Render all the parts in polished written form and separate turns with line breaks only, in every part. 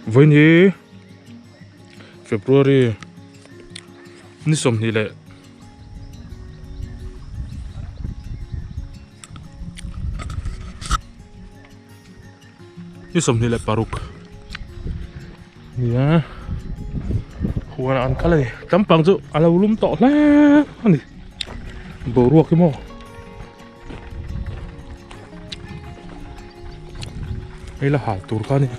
Vawiin hi February ni sawmhnih leh ni 26 nia huan an kal a ni tlampang chu a lo lum tawh hle a ni boruak hi maw hei la hal tur kha a ni.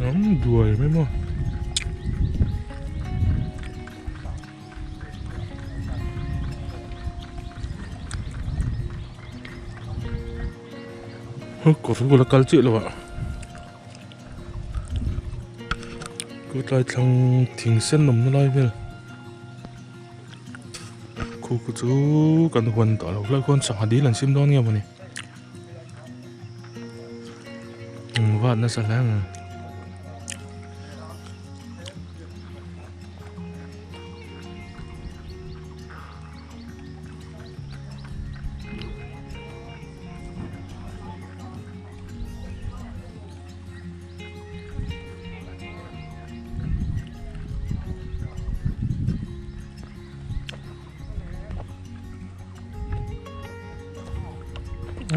An duai mai maw. Kawr bula kal chiah lo ah kawtlai thlang thing sen awmna lai vel khu khu chu kan huan tawh lo hlauh khuan sangha dil an sim dawn nge mawni. Vat nasa hle ang.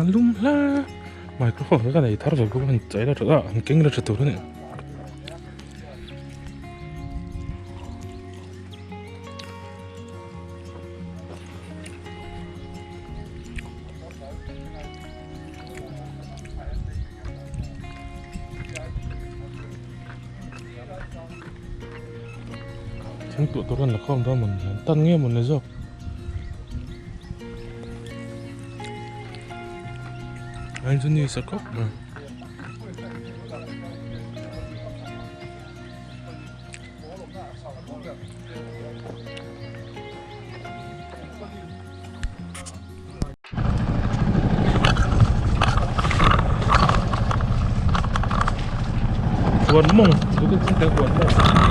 A lum hle microphone ka nei thar ve bawk a han chei la tha a han keng la tha tur a ni. Thing tuah tur an la khawm dawn mawn an tan nge mawn le zawk. Ai chu ni sa khawp mai. Huan mawng chu ka chhung huan mawng.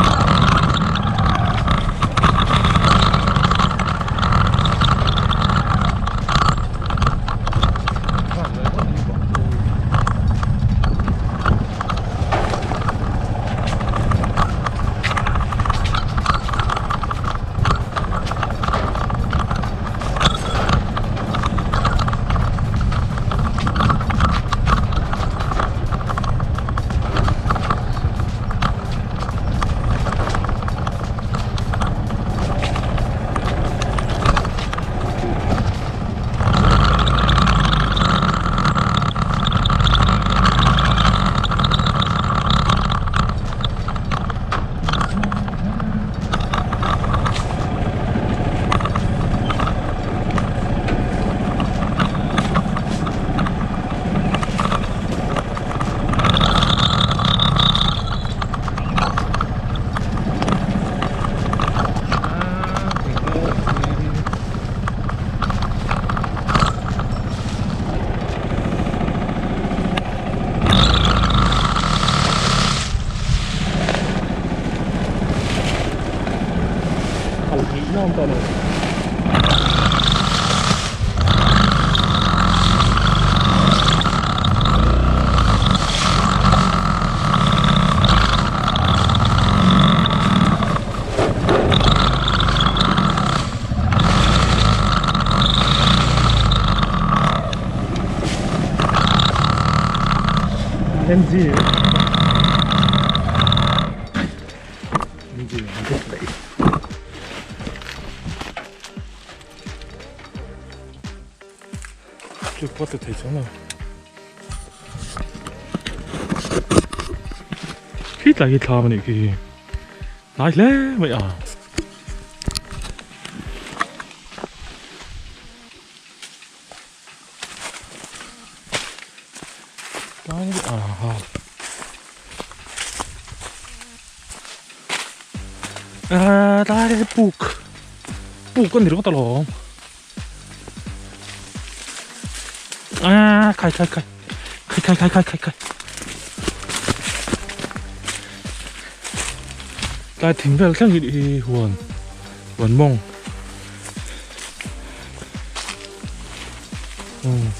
MG Chu pawh ti thei chuang lo. Khi tlai hi thlam a nih khi. Hnai hle mai a. Tlai a ha. À, tlai puk. Puk a ni ringawt alawm. À, khai khai khai. Khai khai khai khai khai khai. Tlai thing vel thleng hi hi huan huan mawng. Umm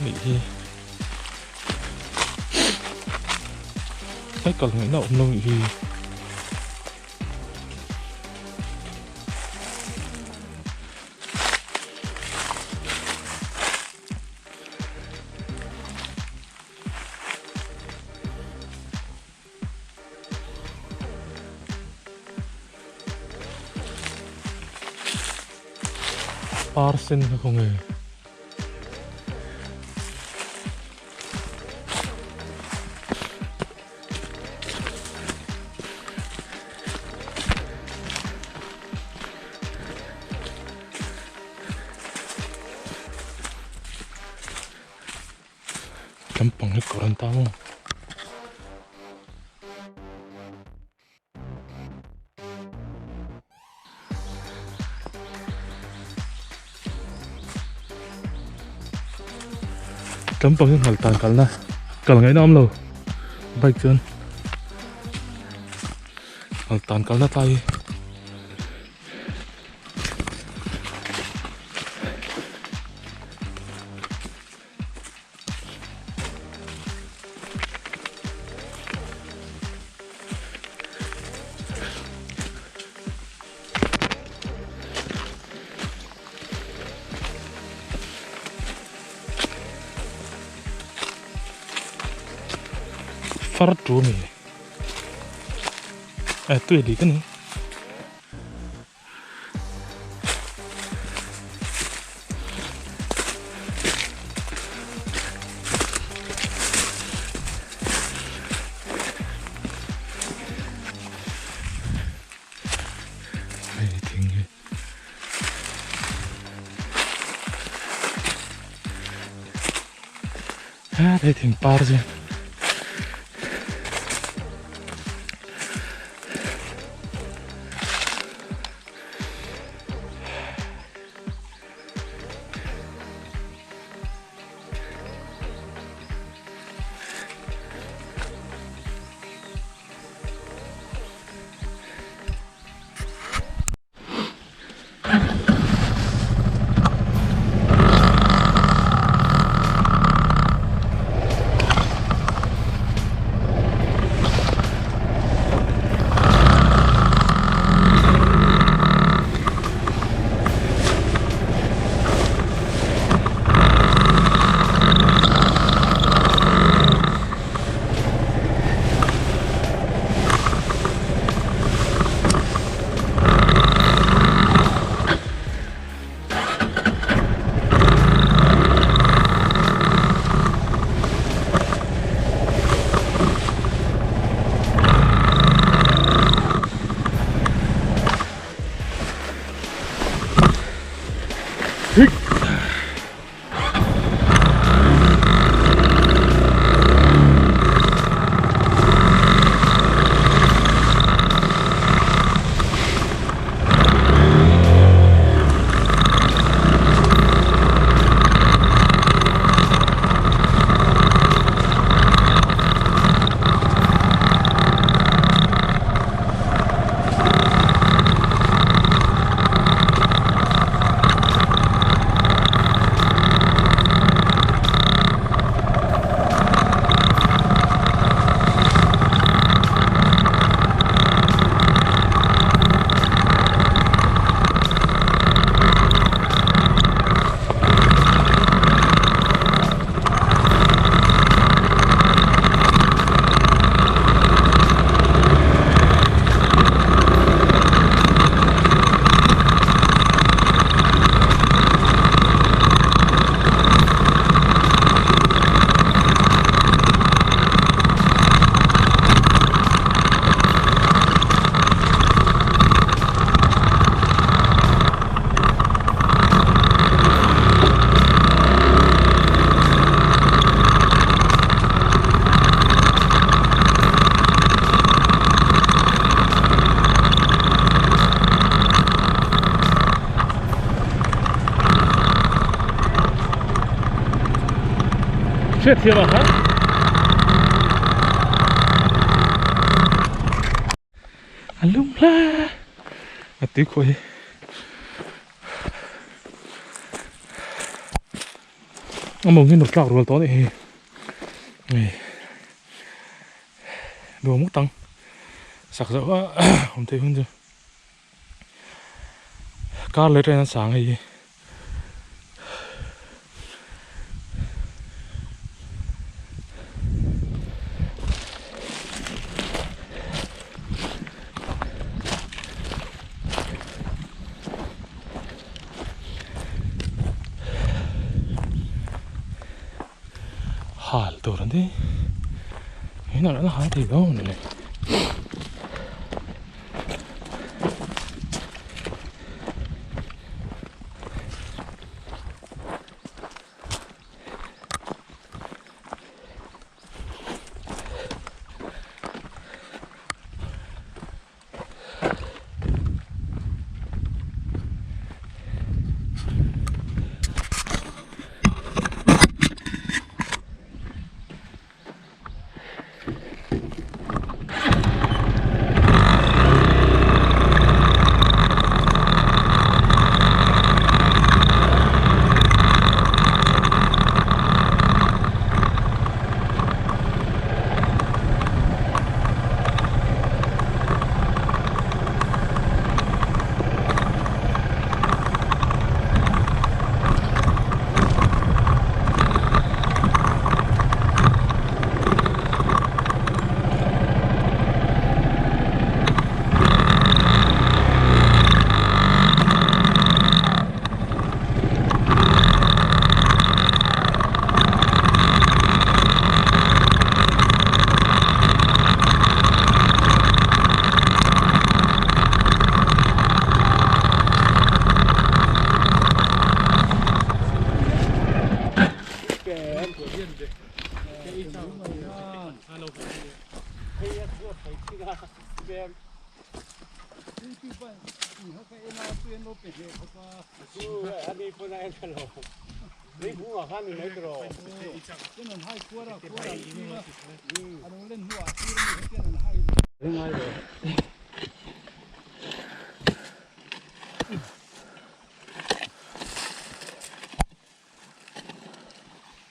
nih hi Hei kal ngaihna awm lo nih hi. Par sen kha khawnge. Lampang hi kawr an tang a. Lampang hi nghal tan kalna kal ngaihna awm lo bike chuan nghal tan kalna tlai hi. Far tu mi eh tui li ka ni. Hei thing hi. Hei thing par chu. Hriatthiam a ha. A lum hle a tui khuah hi. A mawng hi nawr tlak rual tawh a nih hi. Hei nuam ngawt ang sak zauh a awm theih hun chu kar leh train an sang hei hi. Hal tur an ti inah an hal thei dawn a ni.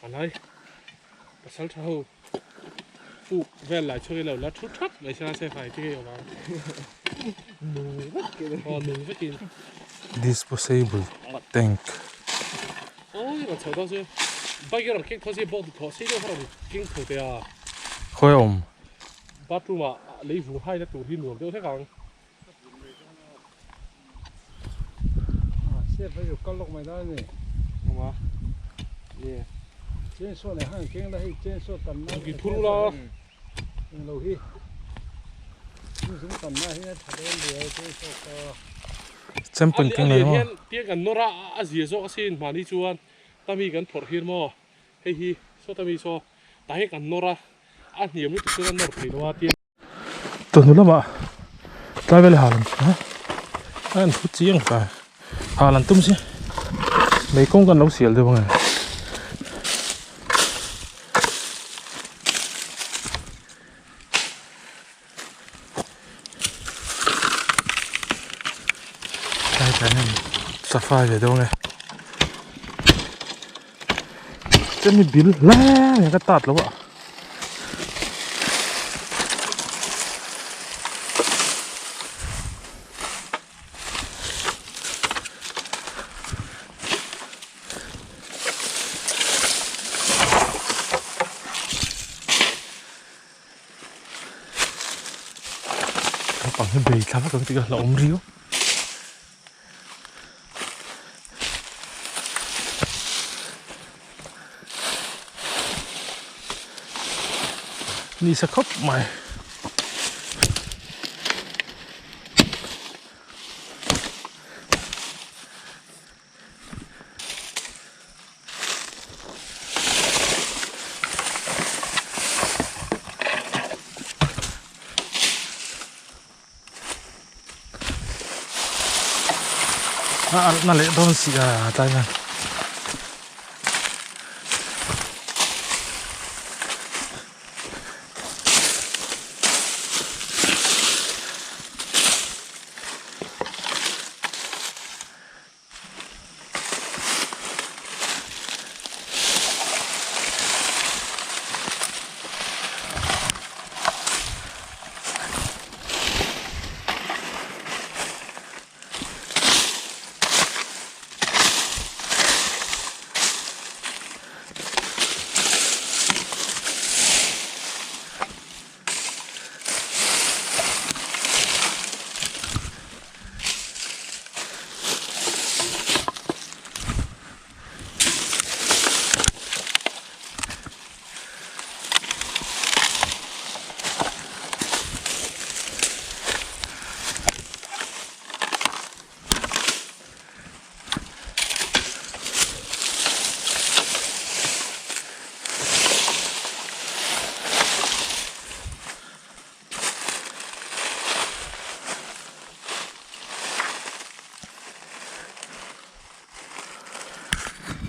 Alai pasal tha ho puk vel lai chhuak ilo la thu thap mai sela se fai chi awm ang nung vekin aw nung vekin
Disposable tank.
Oi rawn chho dawn chu bike i rawn keng tho si bawk duh thawh si deuh kha rawn keng tho teh a.
Khawi a awm?
Bathroom ah lei vung hai na tur hi nuam deuh hlek ang.
Champion keng lai maw?
Tiang kan nawr a a zia zawk asin mahni chuan tami kan phawrh hir maw hei hi saw tami saw tah hian kan nawr a a hniam lutuk chuan a nawr thei lo a tiang.
Tawhnu lamah tlai vel hal an tum a a en thu chiang ta hal an tum si mei kawng kan lo sial deuh ange. Tlai tlai hian safai ve deuh ange chemi bil hle mai ka tat lo a. Naupang hi bei thla vak ang tih ka hlauhawm riau. Ni sa khawp mai. A alh na leh dawn si a tlai hian.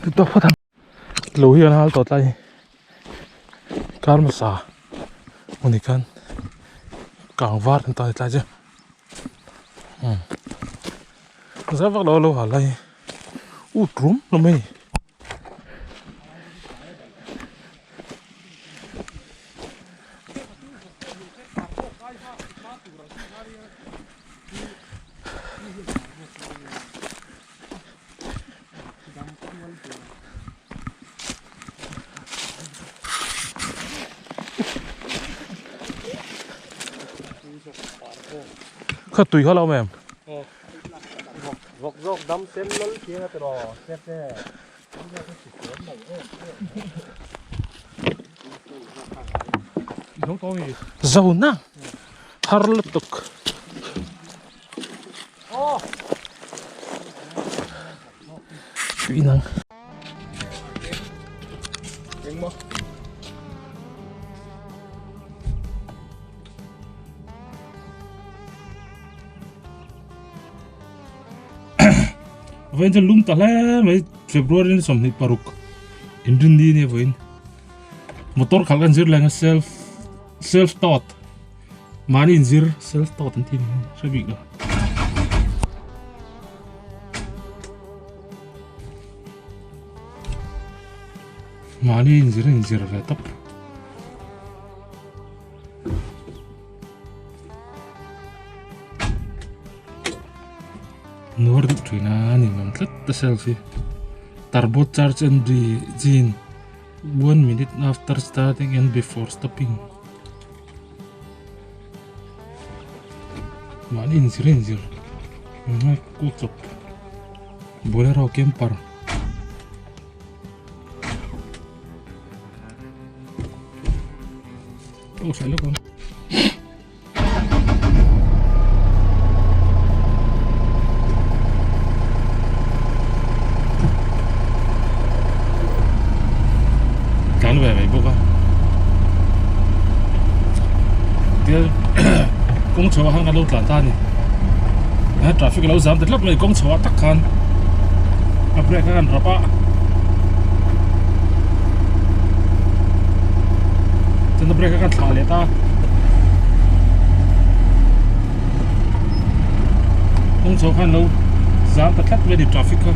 Tawk phawt ang. Lo hi an hal tawh tlai hi kar hmasa hmun ah khan kang var an ta tlai chu umm zau vak lo a lo hal lai hi ut rum hlawm mai. Kha tui kha lo awm em?
Vawk zawk dam sen lal chiang a tiraw step te.
Zo na har lutuk. Tui nang. Vawiin chu lum ta hle mai February ni 26 inrinni nia vawiin motor khalh kan zir leng a self self taught mahni inzir self taught an tih ni hre bik lo. Mahni inzir inzir ve tawp. Nuar duh thin a ni ngam tlat ta selfie. Turbo charge and jean 1 minute after starting and before stopping. Mahni inzir inzir ngai kuak chawp Bolero camper. Oh, phải lúc không? Tlan ve mai bawk a tia kawng chho ah khan kan lo tlan ta a ni a traffic a lo zam ta tlat mai kawng chho ah tak khan a brake a kan rap a chuan a brake a kan thlah leh ta kawng chho khan lo zam ta tlat mai a ni traffic kha.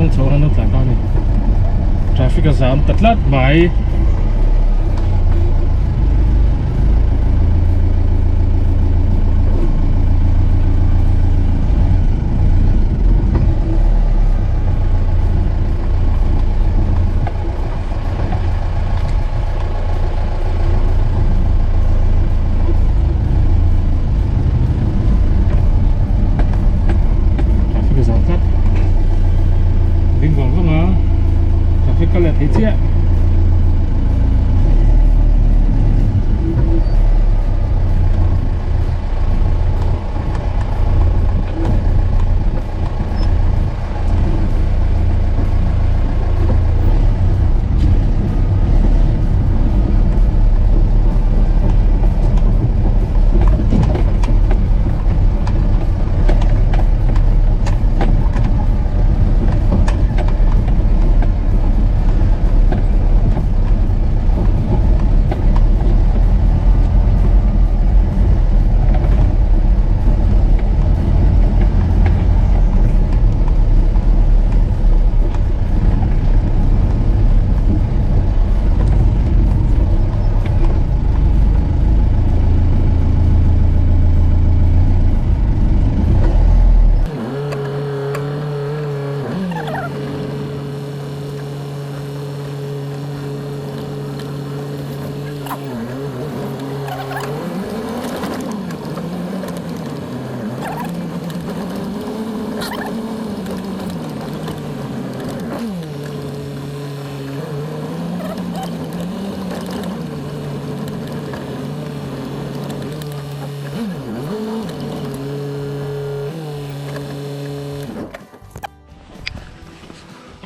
Kawng chho an lo tlan ta a ni traffic a zam ta tlat mai. Traffic a zau tlat ding vang vang a traffic ka let thei chiah.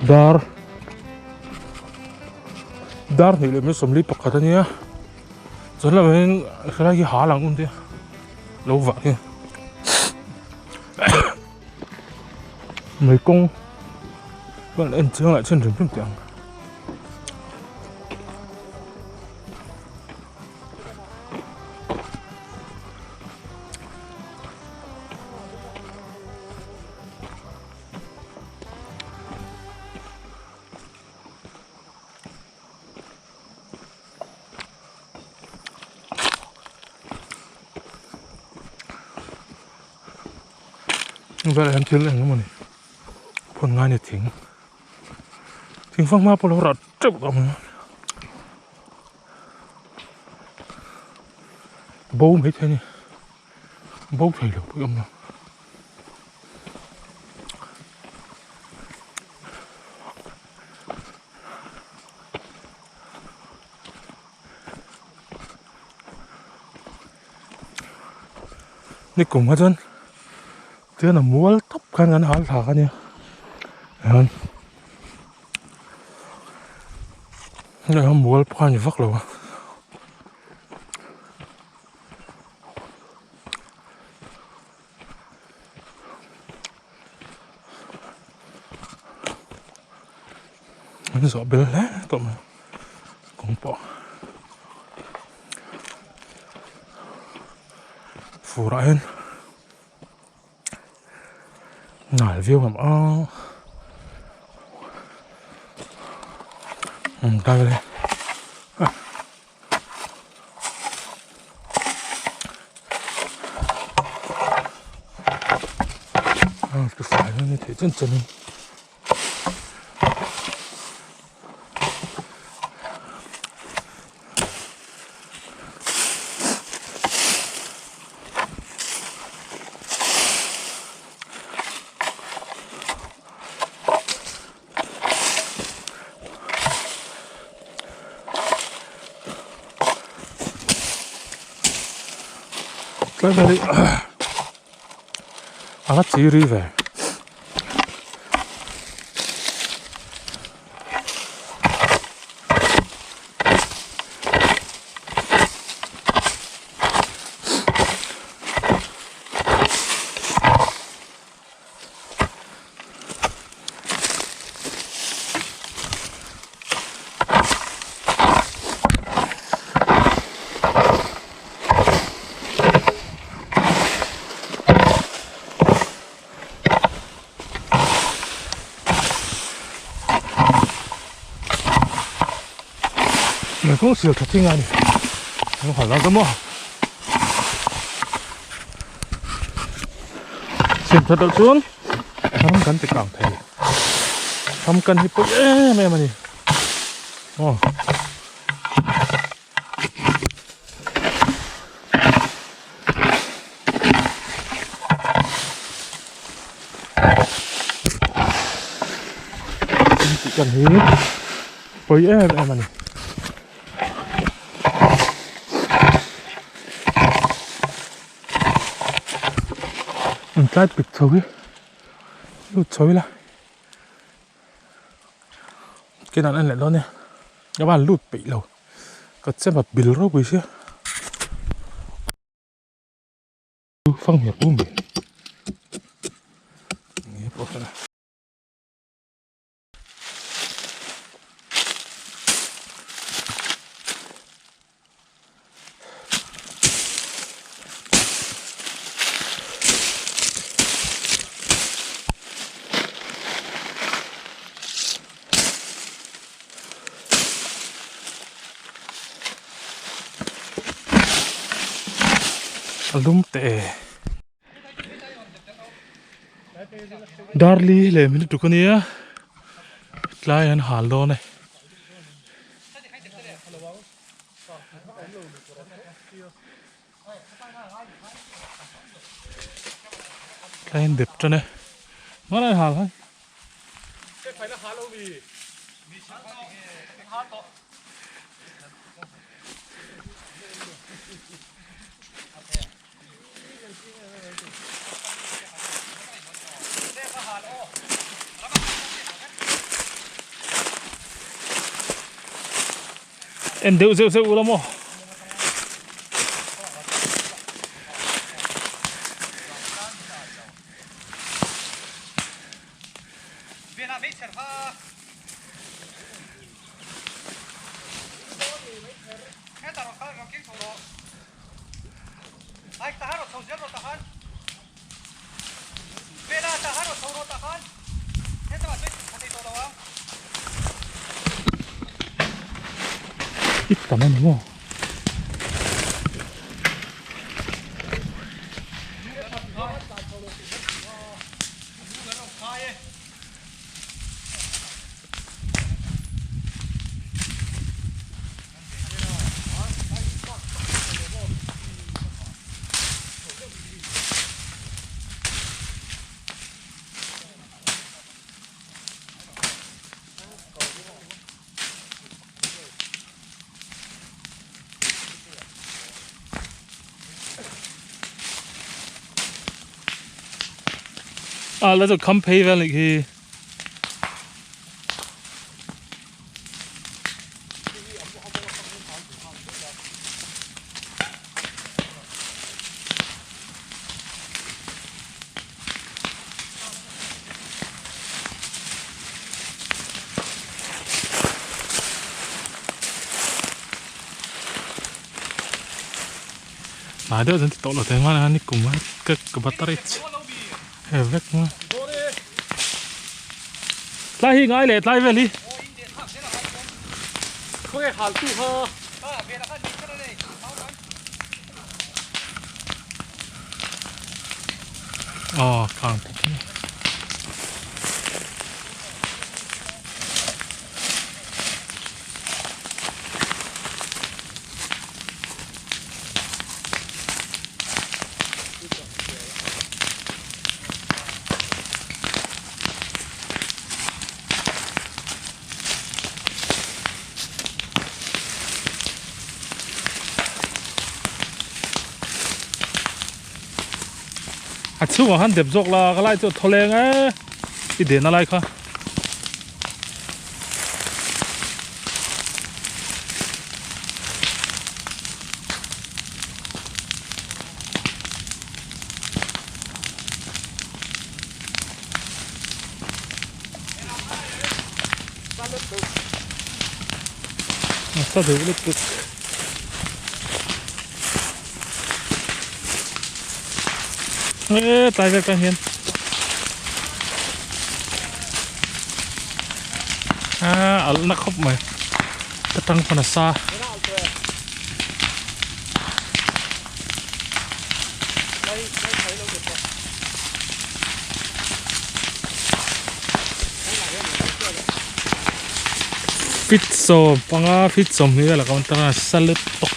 Dar dar hnih leh minute sawmli pakhat a nia chuan lamah hian helai hi hal ang un te lo vah hi mei kawng chuan en chiang lah chhin hrim hrim teh ang. Velah hian thil eng emawni phun ngai a ni thing thing fanghma pawh a lo rah teuh tawh mai a bo maithei a ni bo thei lo pawh hi a awm lo. Ni kum kha chuan chuan a mual tawp khan kan hal thla kha nia hian mual pawh a ni vak lo a. An zawh bel hle tawh mai kawng pawh fur ah hian ngal viau ang a tlai vel hi. Ka fai na ni theih chen chen in. Tlai vel hi a la chi ri ve. Kawng sial tha thing a ni an hal ang maw siam that loh chuan ram kan ti kang thei ram kan hi pawi em em a ni aw. Kan hi pawi em em a ni. An tlai pik chho hi lut chho ila kenan en leh dawn e ka van lut peih lo ka chema bil ropui sia. Fanghmir u mai nge pawh kha. A lum teh e. Darli leh min tuk ania tlai an hal dawn e. Tlai an dep tan e. Hmanah an hal han. En deuh zeuh zeuh ula maw. I tam a ni maw? A la chu kham phei vel nih khi. Hnai deuh chuan ti tawh lo thei hman a ni kum a ka ka battery he vek a tlai hi ngai leh tlai vel hi. Aw kang thei khi. A chhungah khan dep zawk la ka lai chu a thaw leng e i den a lai kha. Nasa deuh lutuk. E tlai vek ah hian a alh na khawp mai ka tang pawn a sa. Fit sawm panga fit sawmhnih vel a ka awm ta a sa lutuk.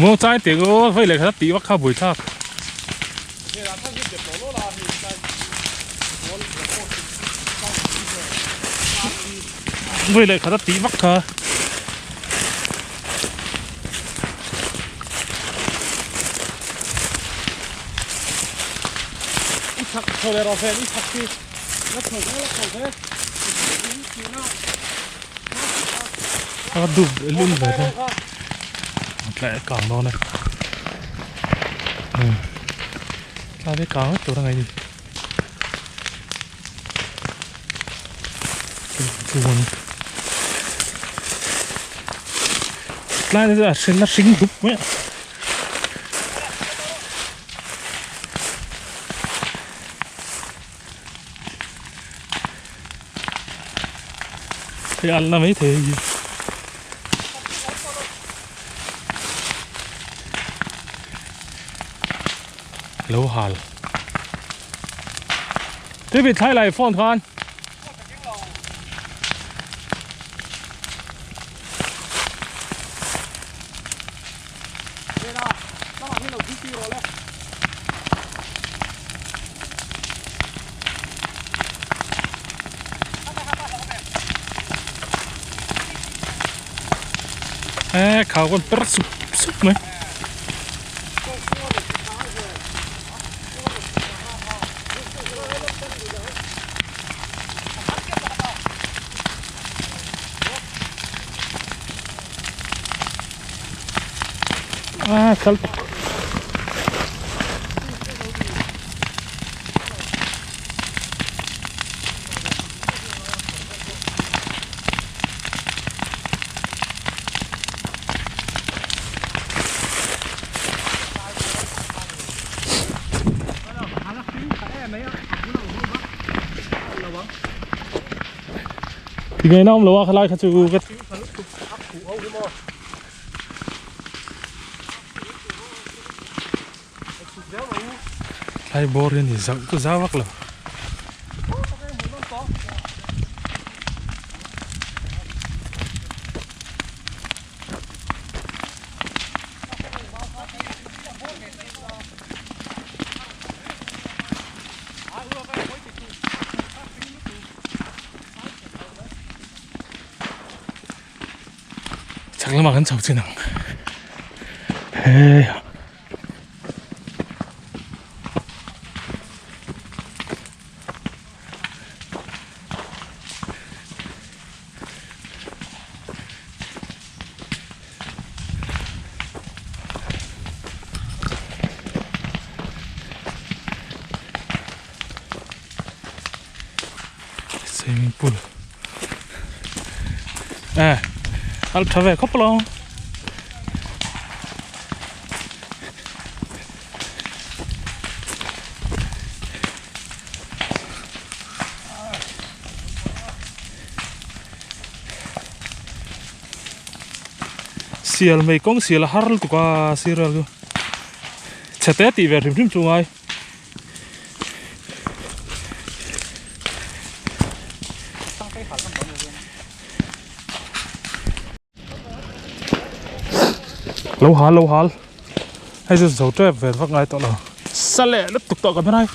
Maw chai tih aw vei leh khat tih vak kha buai thlak. Vei leh khat a tih vak kha. A dup lul ve ta tlai a kang dawn e tlai ve kang vek tur a ngaih ni chuan tlai te chu a hring a hring dup mai a. Hei alh na mai thei hei hi. Lo hal. Tui bit thlai lai phone khan. E khau kan per sup sup mai. A kal Tinge na awm lo a khalai kha chu ka Thlai bawr hi a ni zauh chu zau vak lo. Chak lamah kan chho chin ang hei swimming pool eh al tha ve khawp lo sial mai kawng sial a har lutuk a sir vel chu chhe te tih ve hrim hrim chu ngai. Lo hal lo hal hei chu zo tep vel vak ngai tawh lo sa leh lutuk tawh ka hmel ai.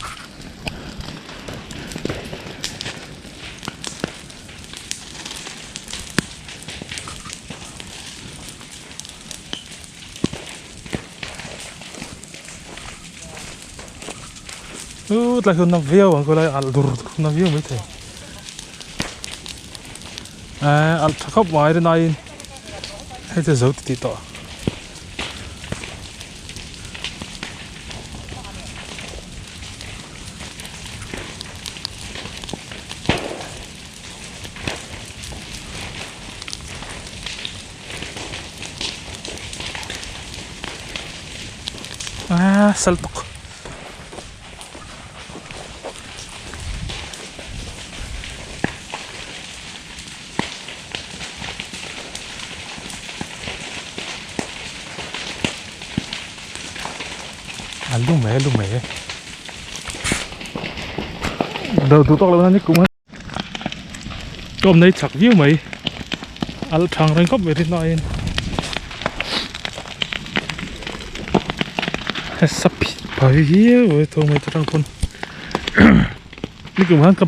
Ú tlai hian na viau ang khawlai alh dur dur na viau maithei eh alh tha khawp mai rin aiin hei chu zo titih tawh. Ah sal tuk. A lum e lum e. Đầu tụ tóc là ni cũng Cawm nei chak viau mai al thang reng khawp mai rin aiin sa phit phai viau mai tho mai te tang pawn nikum khan ka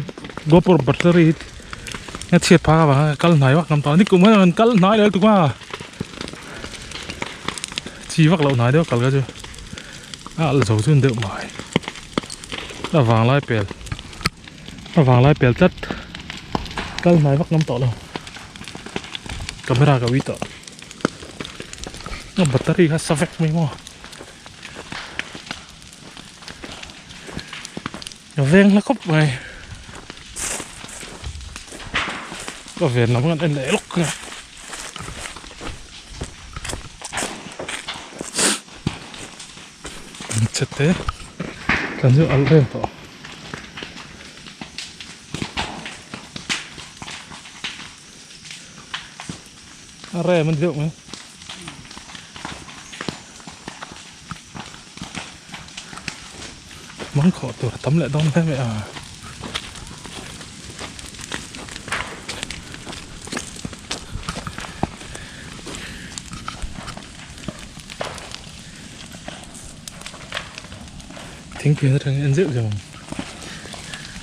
gopro battery hi a chhiat phak avang khan ka kal hnai vak ngam tawh a nikum khan an kal hnai leh lutuk a chi vak loh hnai deuh a kal kha chu a alh zo chu ni deuh mai a vanglai pel. A vanglai pel tlat kal hnai vak ngam tawh lo camera ka ui tawh a battery kha sa vek mai maw ka veng hla khawp mai ka ven lam kan en leh lawk a. Chete kan chu alh reng tawh. A rem a ni deuh mai. Mangkhawh tur a tam leh dawn hle mai a. Thingpui atangin en zeuh zeuh ang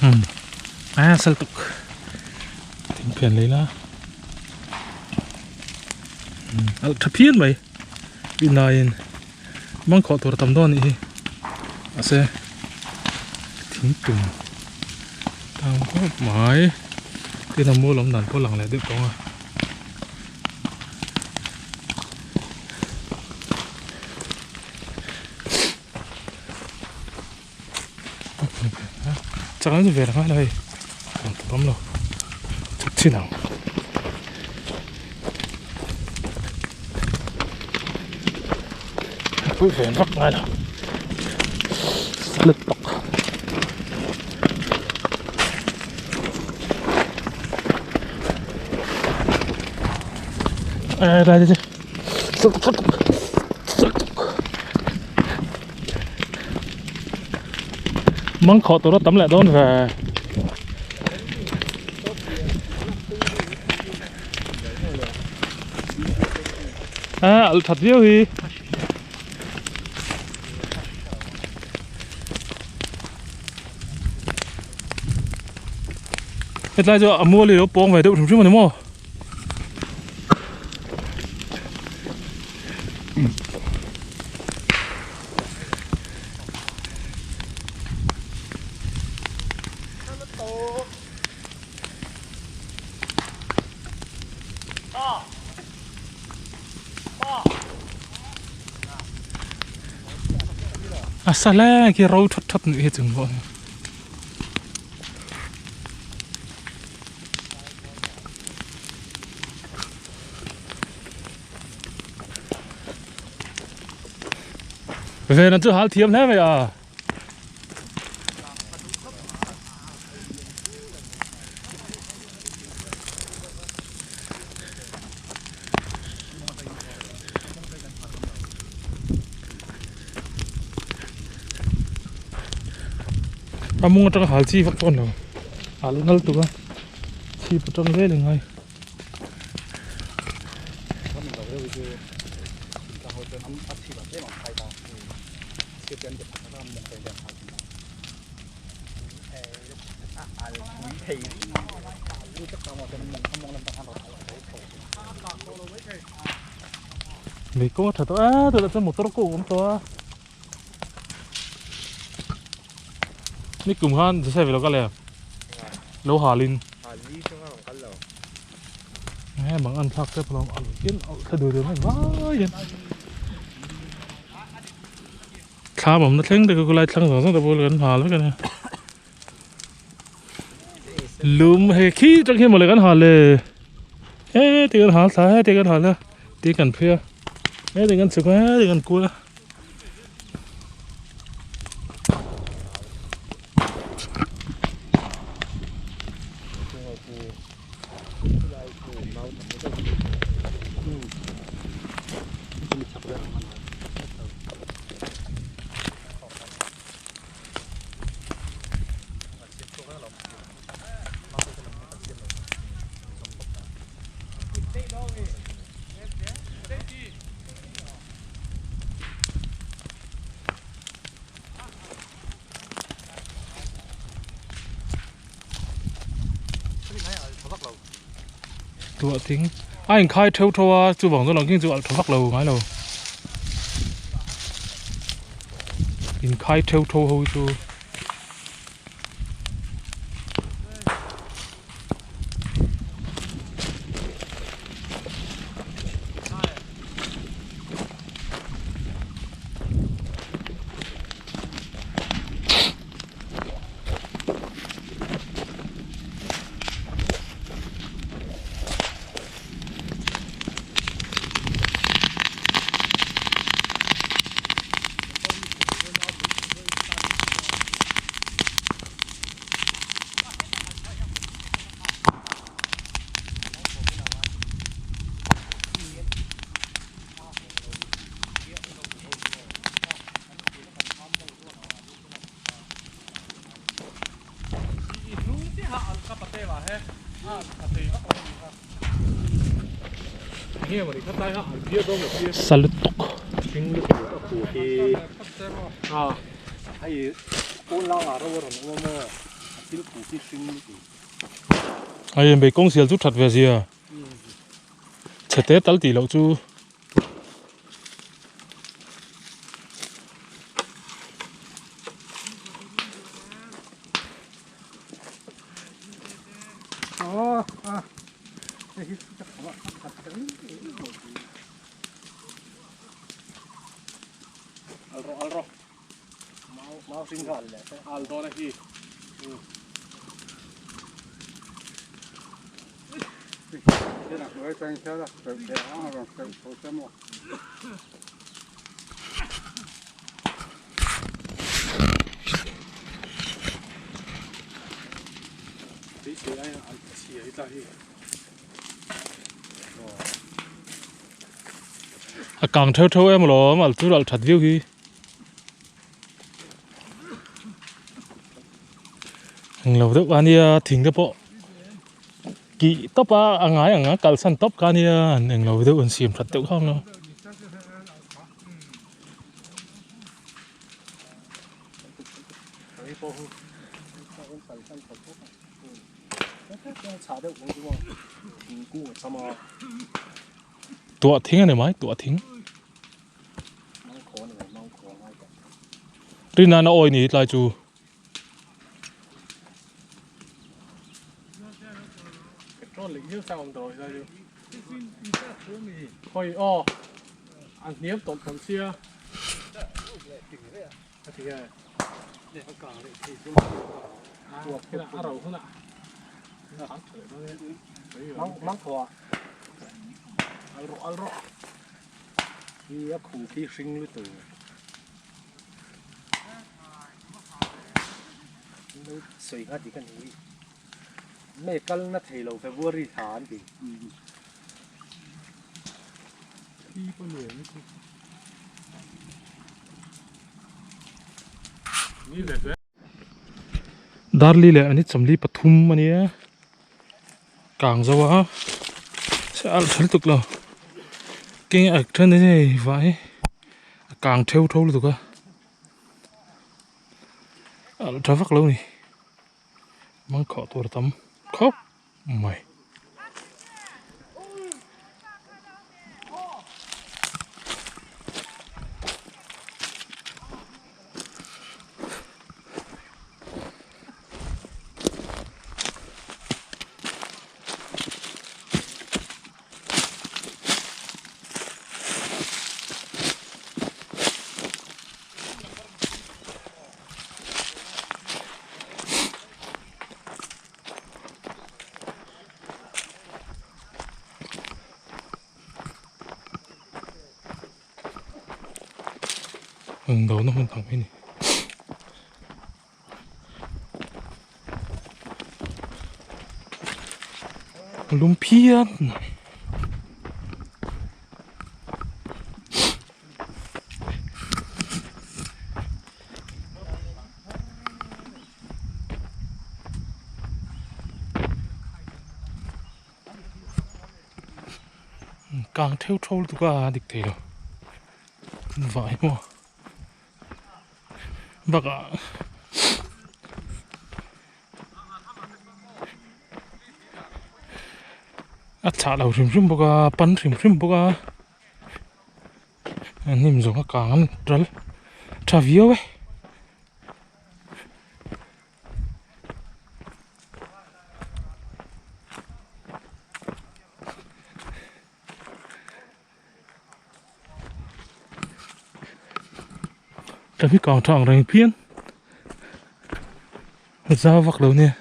umm a sal tuk thingphian lei la umm alh tha phian mai inaiin mangkhawh tur a tam dawn a nih hi mahse thingtum tang khawp mai tin a mual awm dan pawh a lang leh deuh tawng a. Chak an ve reng a hei kan tur awm lo chak chin ang. Pui ve vak ngai lo salut bawk. Ai lai lai salut salut. Măng khọ tụi nó tắm lại đón về à thật viêu hi Hetlai chu a mual hi lo pawng ve deuh hrim hrim a ni maw? A sa hle khi ro that that nih hi chung pawh hi. Vena chu hal thiam hle mai a. A mung atanga hal chi vak pawh a ni lo hal nal tuk a chhip atang zel in ngai. Lei kawng a tha tawh a tunah chuan motor pawh a awm tawh a nikum khan Joseph ilo kal em lo halin nge mang an thlak tep alawm alh in alh thla duai duai mai vai hian thlam awmna thleng te khu lai thlang zawng zawng te pawh kan hal vek a nia. Lum hei khi tang hian mawle kan hal le heti kan hal thla heti kan hal a ti kan phei a heti kan chhuk a heti kan kual a. Tuah thing a inkhai theuh theuh a chuvang chuan ang khi chu alh tha vak lo ngai lo inkhai theuh theuh ho hi chu. Salut tuk.
Hei pawn langa ro a rawn awm a maw a thil phu khi hring lutuk.
Hei mei kawng sial chu that ve zia chhe te tal tih loh chu. A kang theuh theuh em alawm al chu al that viau hi. Englo deuh a nia thing te pawh kih tawp a a ngai ang a kalsan tawp kha a nia an englo deuh an siam that deuh kha ang lo. Tuah thing a ni mai tuah thing. Rin an a awi ni tlai chu.
Petrol leh hial sang awm tawh tlai chu. Khawi aw an hniam tawlh tawlh sia. A ti nge. A ro hunah. Mang thaw a. Al rawh al rawh. Hi a khu khi hring lutuk. Lo sawi kha ti khan hi me kal na thei lo February thla an ti.
Darli leh ani chawmli pathum a nia kang zo a se a tha lutuk lo keng a then hi hei vah hi a kang theu tho lutuk a a tha vak lo a ni mangkhawh tur a tam khawp mai. Ang do na hmun ang mai ni. Lum phian mai. Kang theu tho lutuk a a dik thei lo vai maw bakah a chhah lo hrim hrim bawk a pan hrim hrim bawk a. Hnim zawng a kang an ral tha viau e. Ka hi kang tha ang reng phian za vak lo nia.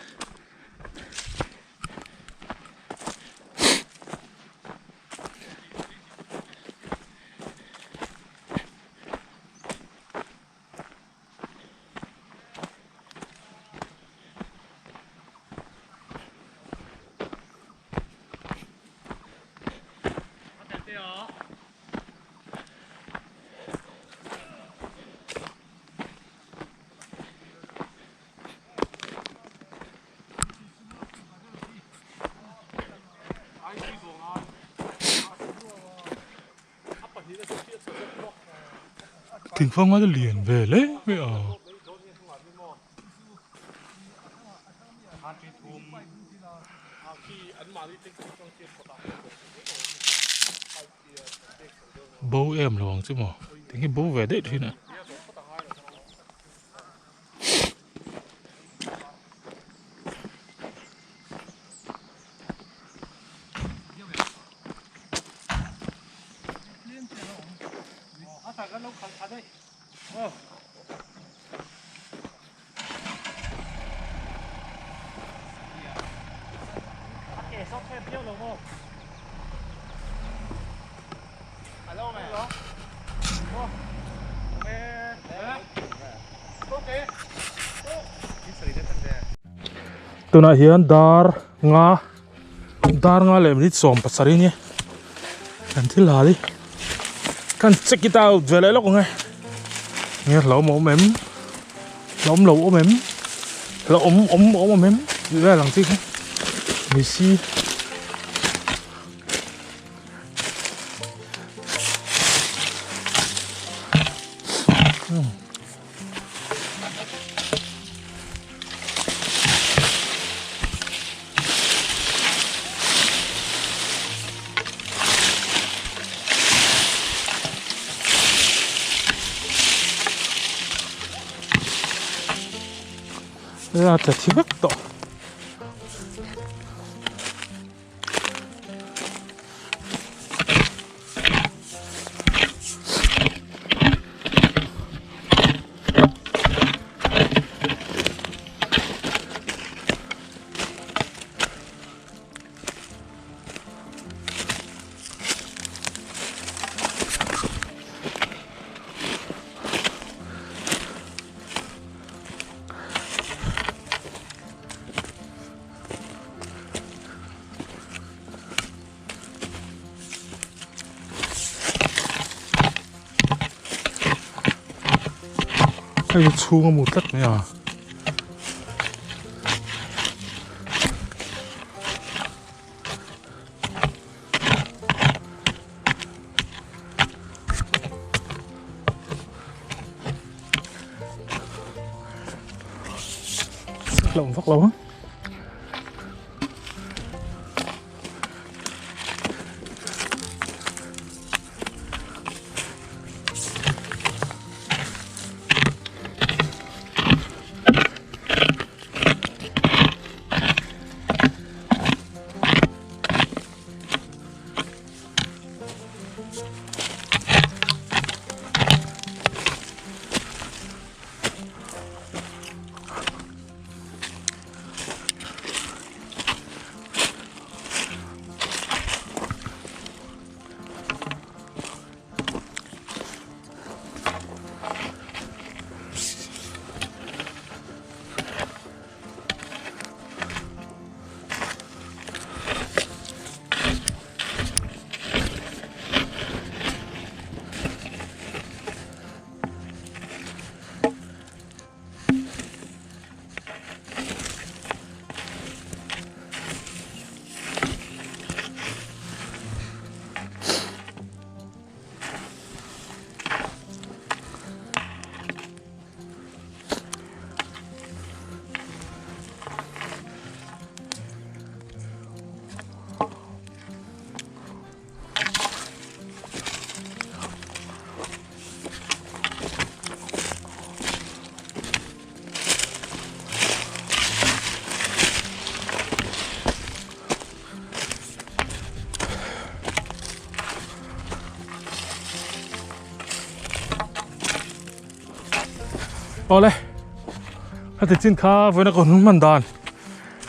Thingfang a lian ve hle mai a. Bo em lo ang chu maw tinge bo ve daih thin a. Tunah hian dar nga dar nga leh minute 17 a nia kan thil hal hi kan check it out ve leh lawk ang e nge hlauhawm a awm em hlauhawm lo awm em hlauhawm awm awm em tih vel ang chi kha ni si. A tla thi vek tawh. Hei chhung a mu tlat mai a. Lộng vak lo á. Awle a ti chin kha vawiin a ka hun hman dan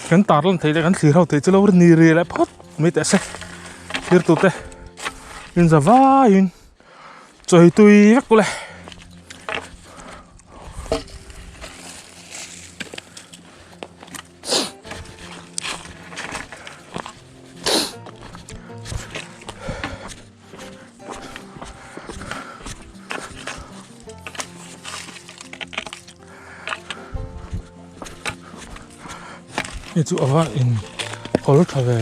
kan tar lan theih leh kan thlir ho theih chu lo ni ri leh phawt mai teh se thlir tur te in za vaiin chawi tui vek ule. Hei chu a va in kawr tha ve.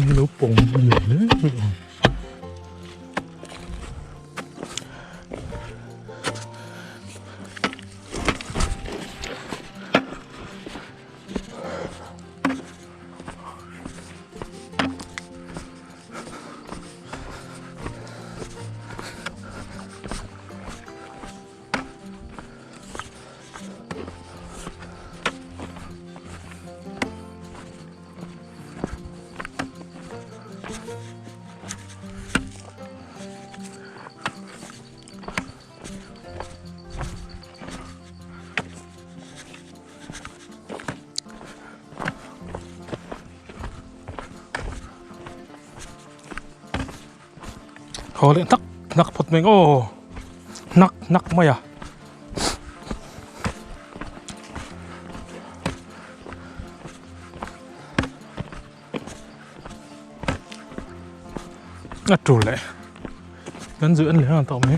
An lo pawng lian hle mai ang. Haw leh hnak hnak phawt mai ang aw hnak hnak mai a. A tul leh kan zui an leh ang tawh mai.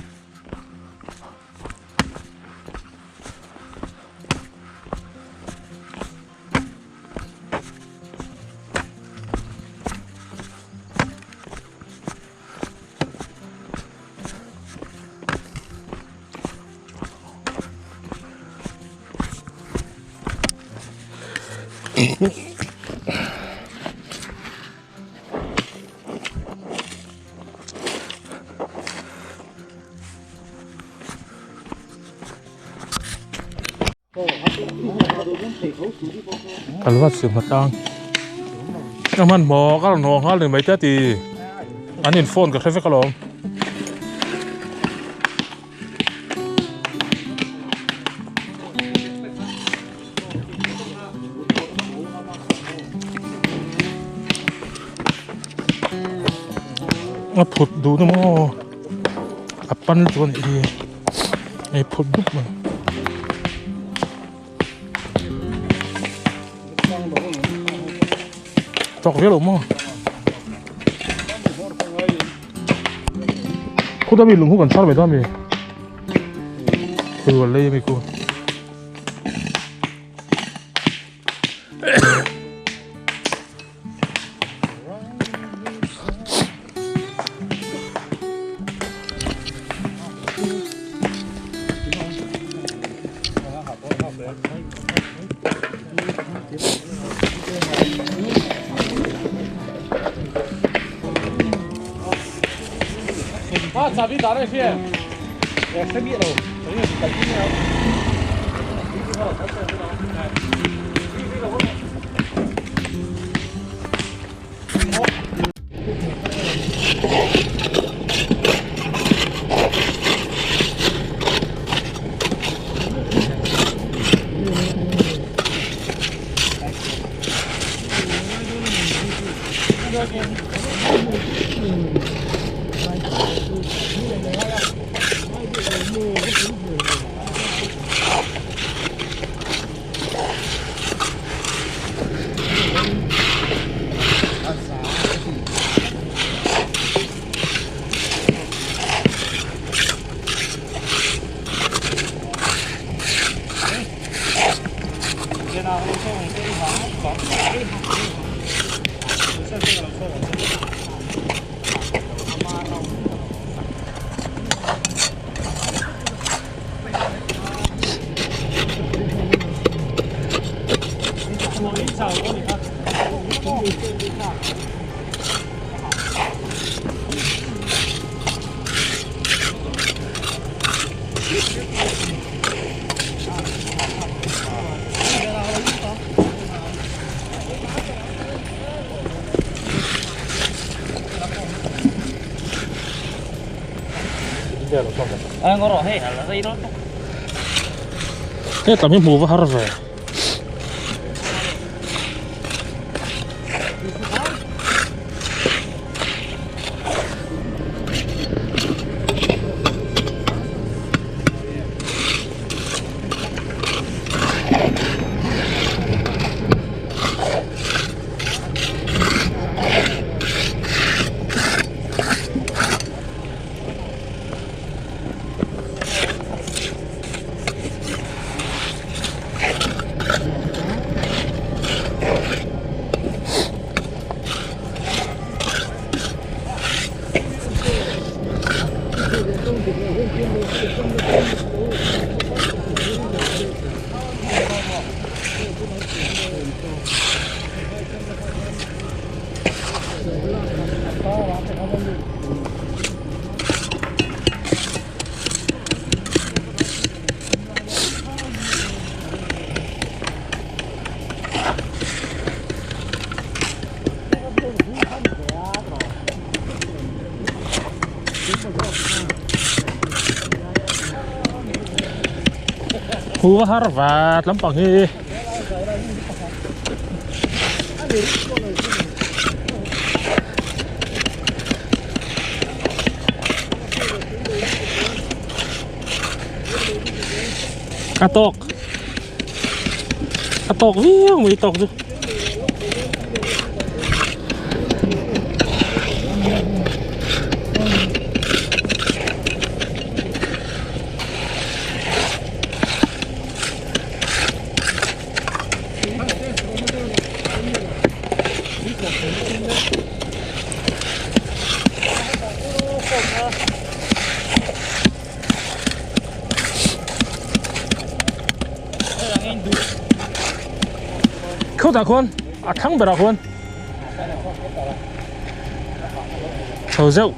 Kalvat siam hna tlang a hmanhmawh ka rawn haw nghal ni mai te a ti an in phone ka hre vek alawm. A phut duh na maw a pan chu a nih hi hei phut dup mai. Tawk viau lo maw khuta mi lung hu kan chhar ve dawn a mi khurual lei a mi khu. He tam hi hmuh va har ve. Hu va har vat lampang hi. A tawk a tawk viau mai tawk chu. Khawtah khuan a thlang berah khuan chho zeuh.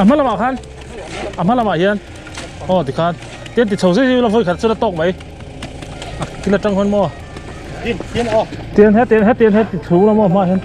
A hma lamah khan a hma lamah hian aw tikhan tin ti chho zeuh zeuh ila vawi khat chu la tawk mai a kil atang khan maw tin hetiang hetiang he ti chho ila maw hmaah hian.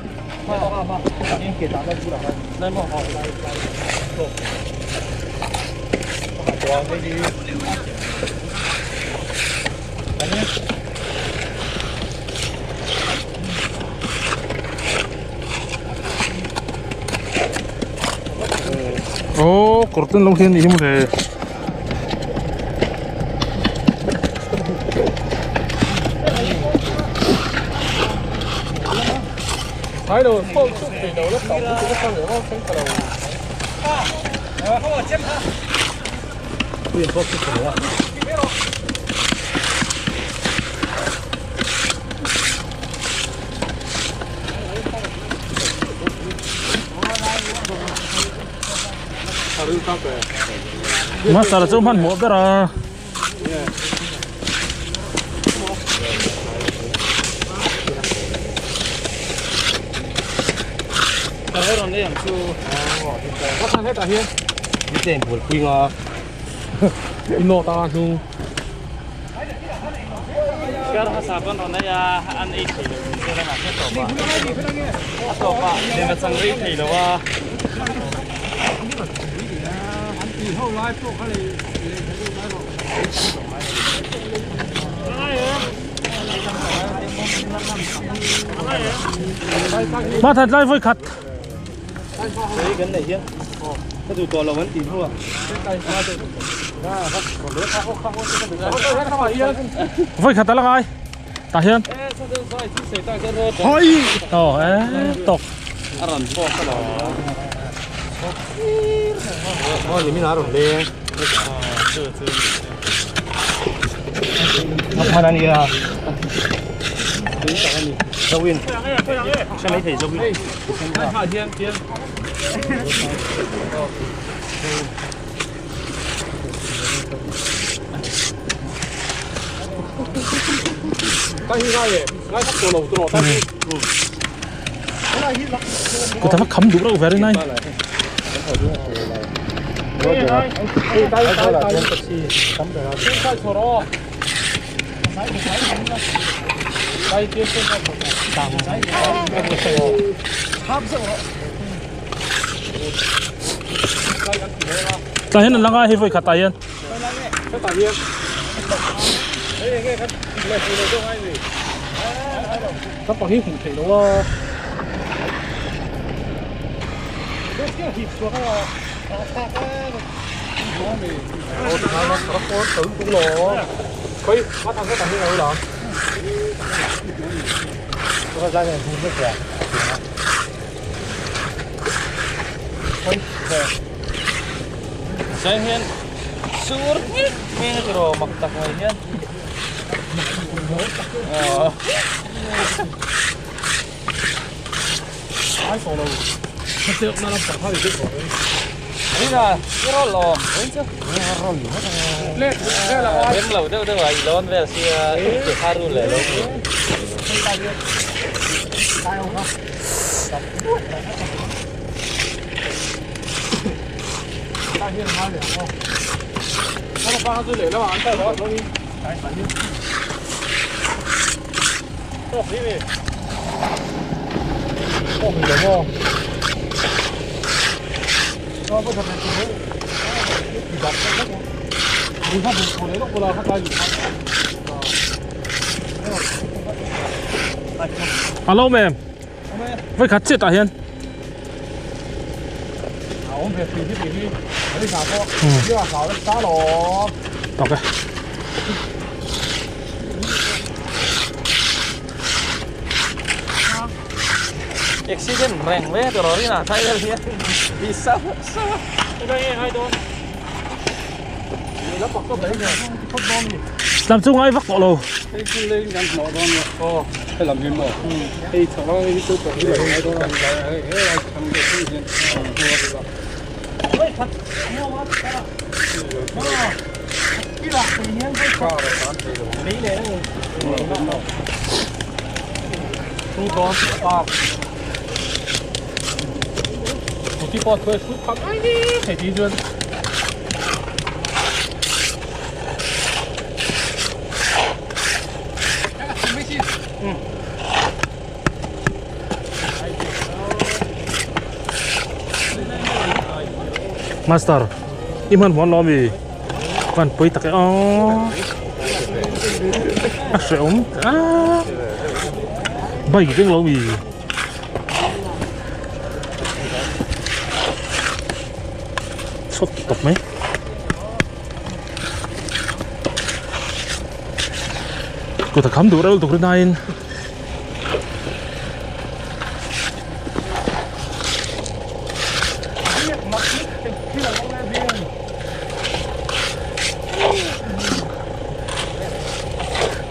Aw kawr ten lo hian nih hi mawle. Master chu hmanhmawh ber a. Hma that lai vawi khat. Vawi khat a la ngai tah hian. Aw e tawk. Kut a va kham duh reuh ve rinai. Tah hian an la ngai hei vawi khat ah hian. A lo mem voi khat chiah tah hian tawk e.
Accident reng ve tur rin ah thai vel hian i sa sa
Lam chu ngai vak tawh lo. Master i hman huan lo ami hman pui tak e aw a hrehawm a bike veng lo mi. Chhuak tawp mai. Kut a kham duh reuh lutuk rin aiin.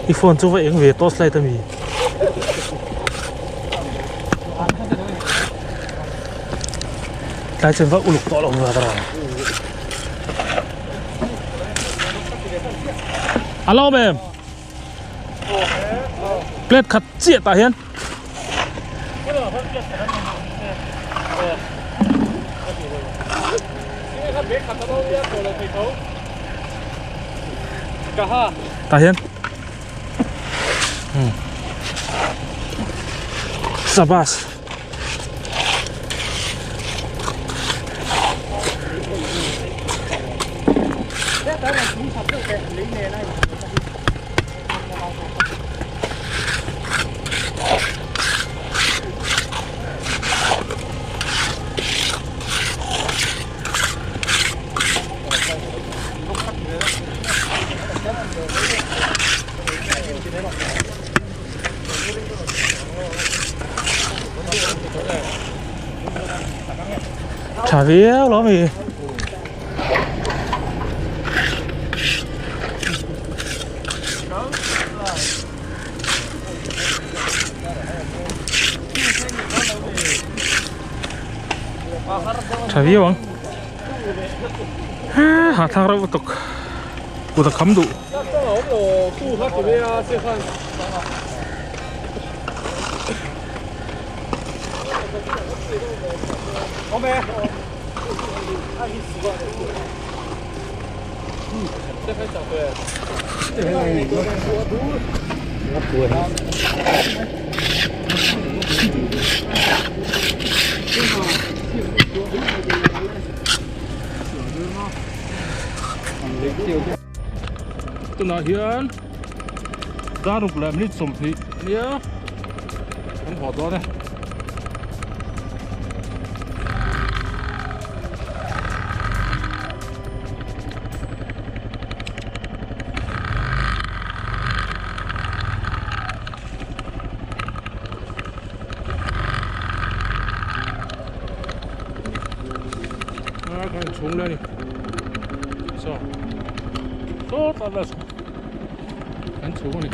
I phone chu va eng ve torch light ami. Tlai chuan va uluk tawh lo va tara. A lawm em? Plate khat chiah tah hian. Tah hian. Sabas. Tha viau lo mi. Tha viau ang. Ha thlak reuh lutuk. Kut a kham duh. Tunah hian dar ruk leh minute 20 ania kan haw dawn e. A kan chhung leh a ni saw saw tlai vel saw kan chhung a ni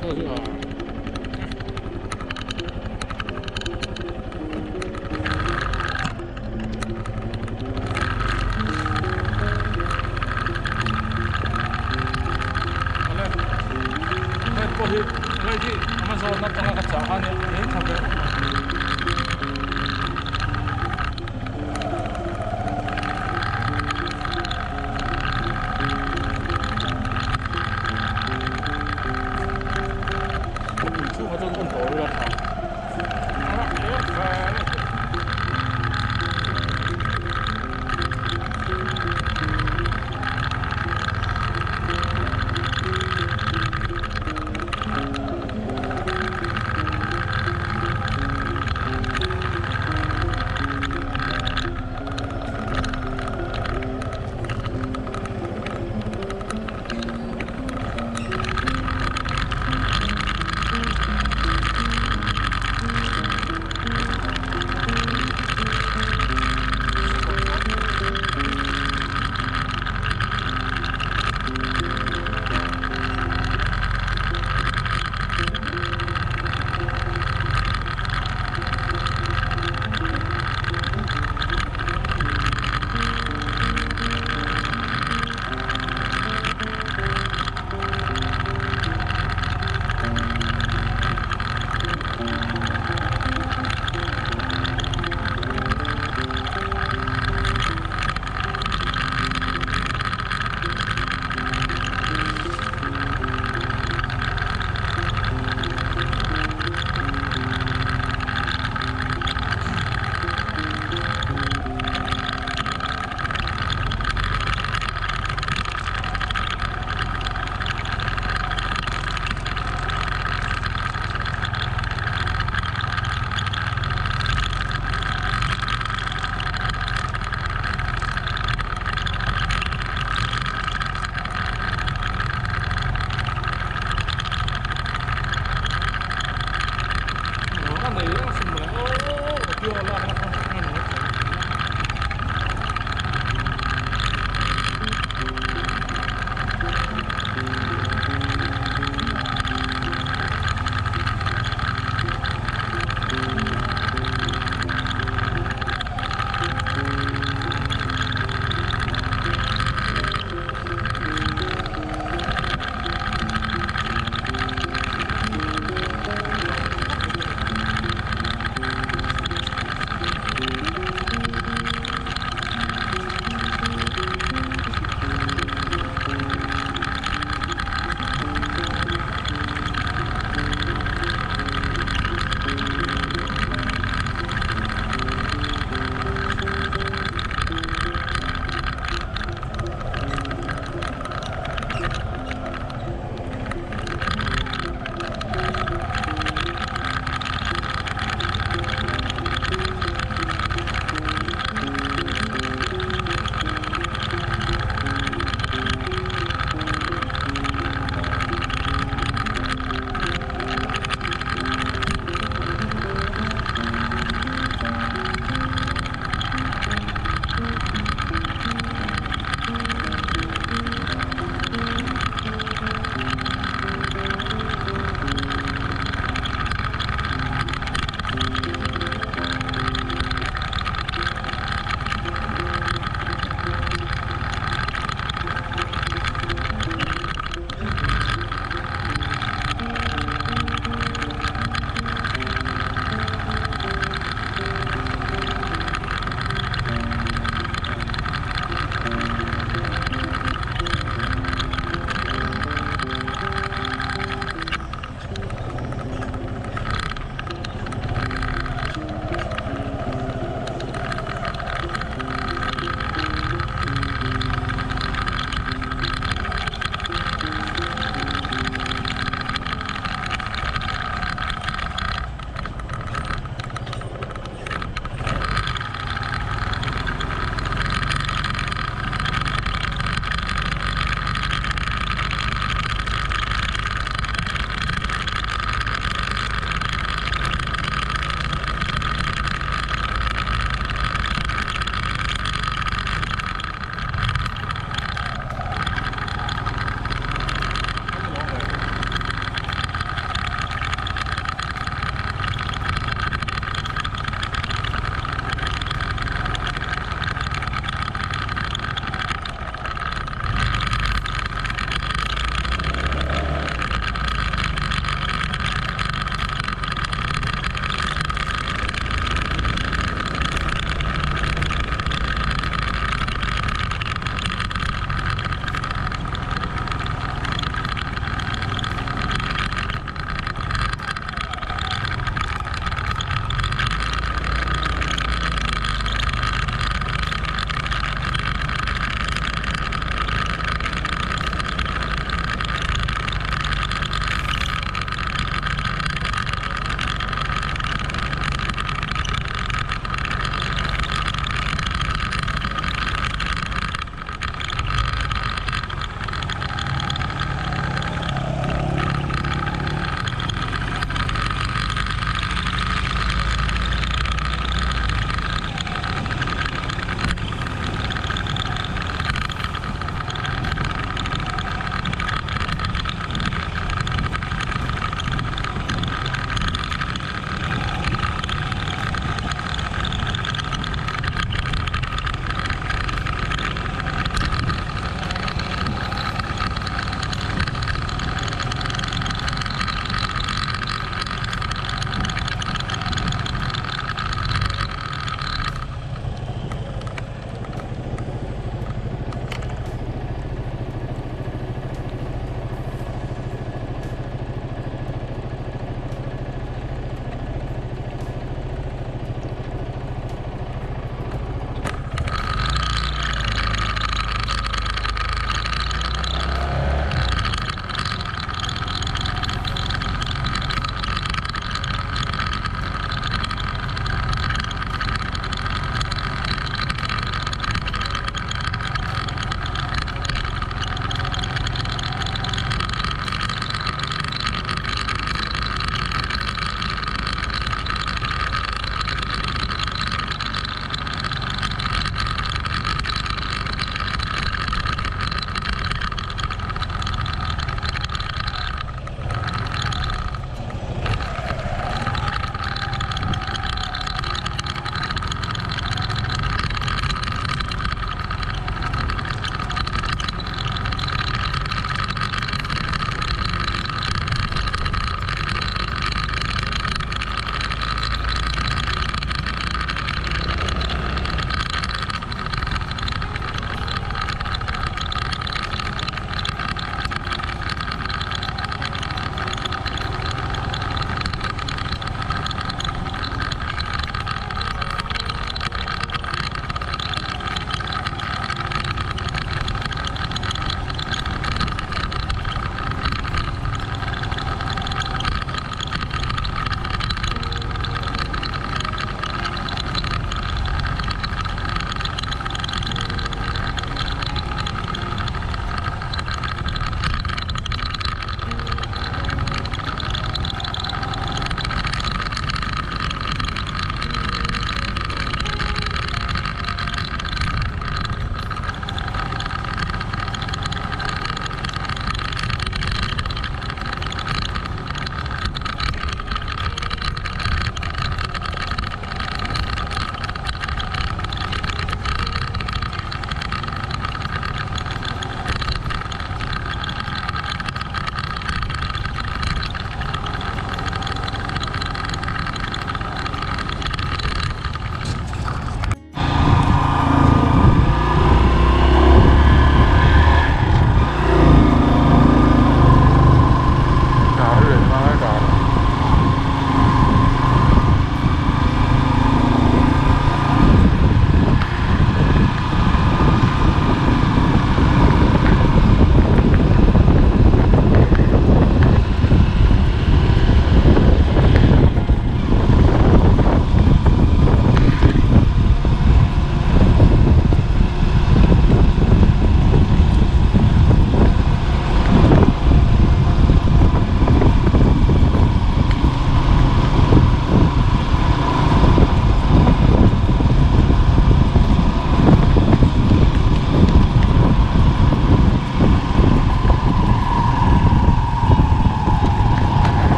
saw chu a Awle hei pawh hi hei hi Amazon atanga ka chah kha ania.